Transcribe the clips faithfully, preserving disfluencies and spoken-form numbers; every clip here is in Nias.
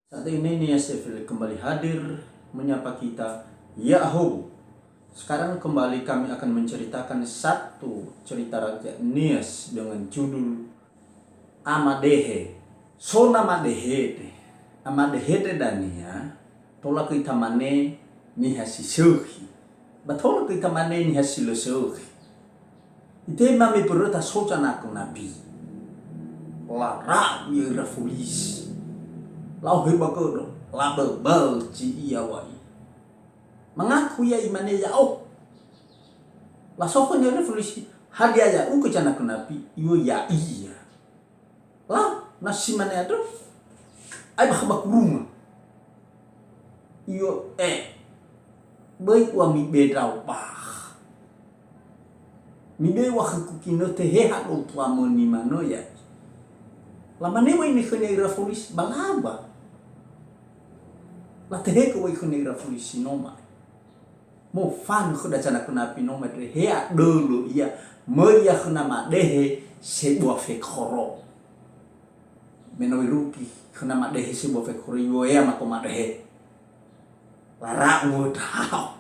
Saat ini Nias F L kembali hadir menyapa kita. Ya, aho. Sekarang kembali kami akan menceritakan satu cerita rakyat Nias dengan judul Amadehe. So na madehe te. Amadehe te dania, tola gõi tamane niha si sökhi. Ba tola gõi tamane niha si lö sökhi. Itema me mböröta so zanakö nabi. Lara'u ia ira folisi. Lau he ba gödö, laböbözi ia wai. Mangaku ia imane ya'o. Lasokhö ira folisi, hadia ya'ugö zanakö nabi, iŵa'ö ya'ia. Lau, na si mane andrö, ai bakha ba kurunga. Iyo, eh, böi ua mibe ndrao bakha. Mibe ua khögu ginötö he ha dotua möni manö ya. Lamane wa'ine khönia ira folisi, ba lau ba. Latehegö wai khönia ira folisi no ma'e. Mofanö khöda zanakö nabi no ma'e, he adölö ia, möi ia khöna madehe sebua fekoro. Me no irugi khöna madehe sebua fekoro, iŵa'ö ia mako madehe. Lara'u ndrao.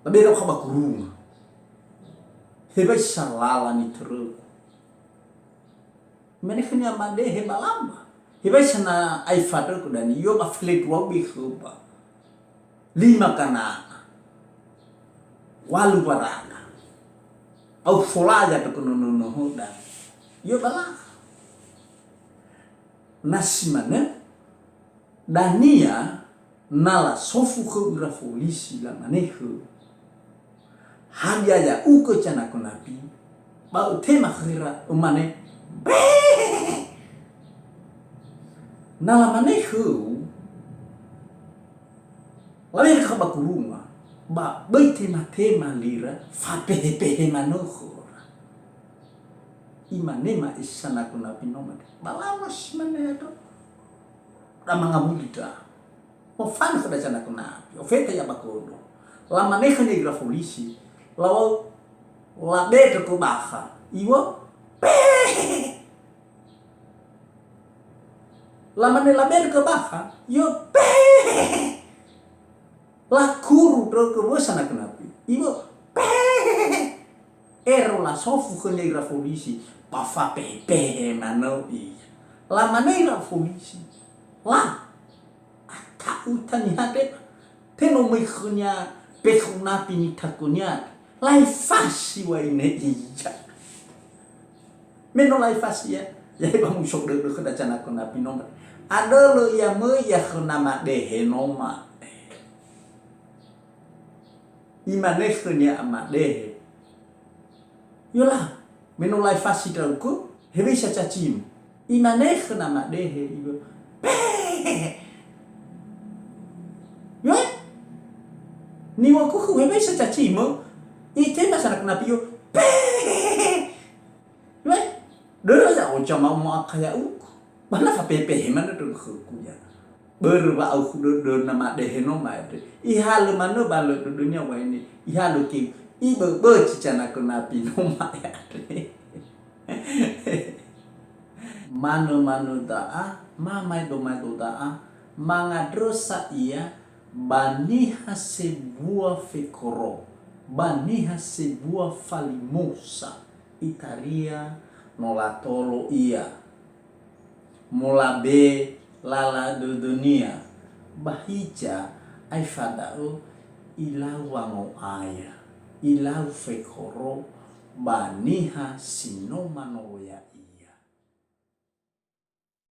Labe ndrao bakha ba kurunga. Hewisa lala nitörögu. Imane khönia madehe ba lau ba. Hewisa na aefa andrö khöda ni, iŵa'ö ba fele dua be khö ba. Lima gana'a. Walu waranga. Au folaya tökö nononohöda. Iŵa'ö ba lau. Na si manö, dania na lasofu khöu ira folisi lamane khöu, "Hadia ya'ugö zanakö nabi?" Ba ötema khöra, ömane, "Be!" Na lamane khöu, "Labe bakha ba kurunga, ba böi tema-tema lira, fapehe-pehe manö khöra." Imane ma'e zanakö nabi no ma'e, "Ba lau na si mane andrö." Da mangawuli ndrao. Mofanö khöda zanakö nabi, ofeta ia ba gödö. Lamane khönia ira folisi, lau labe tökö bakha, iŵa'ö, "Pehe!" Lamane labe tökö bakha, iŵa'ö, "Pehe!" Lakuru ndrögö wösa na kenapi. Iŵa'ö, "Pehe!" Ero lasofu khönia ira folisi, ba fapehe-pehe manö ia. Lamane ira folisi, "La, ata'u ita niha deba." Te no möi khönia bekhu napi nitagönia. Laefasi wa'ine ia. Me no laefasi ia, ya'e ba muso dödö khöda zanakö nabi no mane. Adölö ia möi ia khöna madehe no ma'e. Imane khönia amadehe, "Yola, me no laefasi ndra'ugö, hewisa cacimö?" Imane khöna madehe, iŵa'ö, "Pehe!" "Yoe, niŵa'ögu khöu hewisa cacimö?" Itema sa na kenapi, iŵa'ö, "Pehe!" Weh, dödö ya'o zama'o mu'akha ya'ugö. Ba na fapehe-pehe manö dödö khögu ya. Börö wa'aukhu dödö na madehe no ma'e andre. Ihalö manö ba lö dödönia wa'ene. Ihalö keu. Iböbö cica na kenapi no ma'e andre. Manö-manö da'a, mamaedo-maedo da'a, mangandrösa ia ba niha sebua fekoro, ba niha sebua falimosa. Itaria no latolo ia. Molabe lala dödönia. Ba hiza aefa da'ö ilau wango'aya, ilau fekoro ba niha si no manö ya'i.